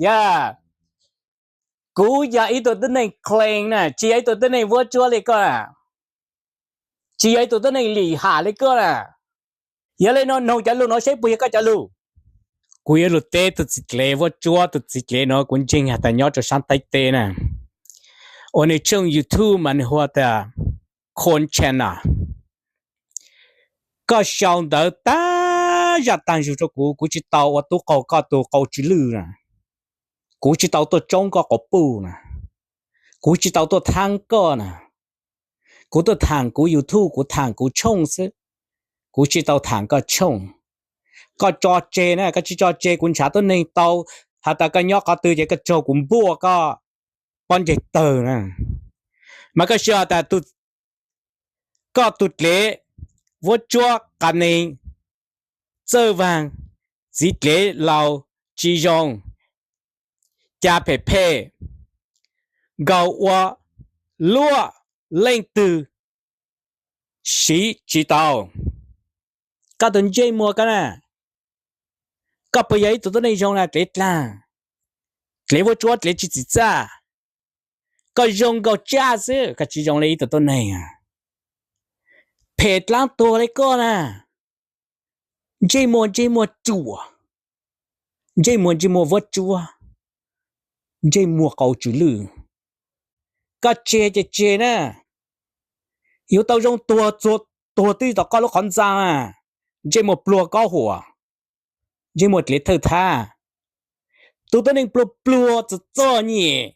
Yog, kuv yog ib tug tib neeg clean na, tsis yog ib tug tib neeg vuab tsuab li koj na, tsis yog ib tug tib neeg lim ham li koj na. Yog li no noog cov lus no seb puas yog koj cov lus. Kuv yuav lug teb tus txiv dlev vuab tsuab, tus txiv dlev no kuv ntseeg has tas nyob rau saab Thaib teb na, uas nws tshooj YouTube mas nws hu ua tas Khon Channel. Koj sau ntawv tag zaj tag zug rau kuv, kuv tsis tau ua tub qau koj tus qau tsw lwj na, kuv tsis tau tuaj tsoob koj quas puj na, kuv tsis tau tuaj thaab koj na. Kuv tuaj thaam kuv YouTube, kuv thaam kuv tshooj xwb, kuv tsis tau thaam koj tshooj. Koj tso tseg na, koj tsis tso tseg kuv ntshav tuab neeg tau has tas koj nyob qhov twg ces koj raug kuv npuaj koj pob ntseg tawg na. Mas koj xav has tas koj tus dlev vuab tsuab qas neeg txawj vaag, txiv dlev laus tsis zoo, ca phem phem, nkaus ua luaj leej twg siv tsis tau. Koj tus ntsej muag koj na, koj puas yog ib tug tuab neeg zoo na dlev dlaag? Dlev vuab tsuab dlev tsis txim txaj. Koj zoo nkaus tsaj xwb, koj tsis zoo li ib tug tuab neeg. Phem dlaab tuag li koj na, ntsej muag ntsej muag ruam, ntsej muag ntsej muag vuab tsuab, ntsej muag qau tsw lwj. Koj tseg ces tseg na, yug tau zoo tuag, tuag twb tom koj lub qhov ntxa, ntsej muag pluag kaub huam, ntsej muag dlev thawj thab. Tus tuab neeg pluag pluag txom txom nyem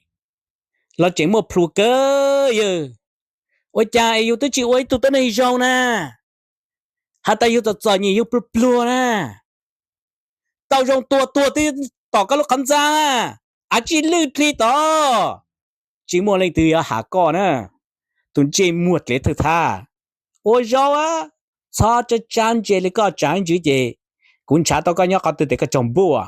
los tseem muaj plhus kawg yawg. Ua cas es yug twb tsis ua ib tug tuab neeg zoo na, has tas yug txom txom nyem yug pluag pluag na, tau zoo tuag tuag twb tom koj lub qhov ntxa, av tsij lwj dlig tod, tsis muaj leej twg yuav has koj na. Tus ntsej muag dlev thawj thab, ua zaub, txhob tsab tsab ntse li koj tsaav ntsis ces kuv ntshav tau koj nyob qhov twg tes koj raug npuaj.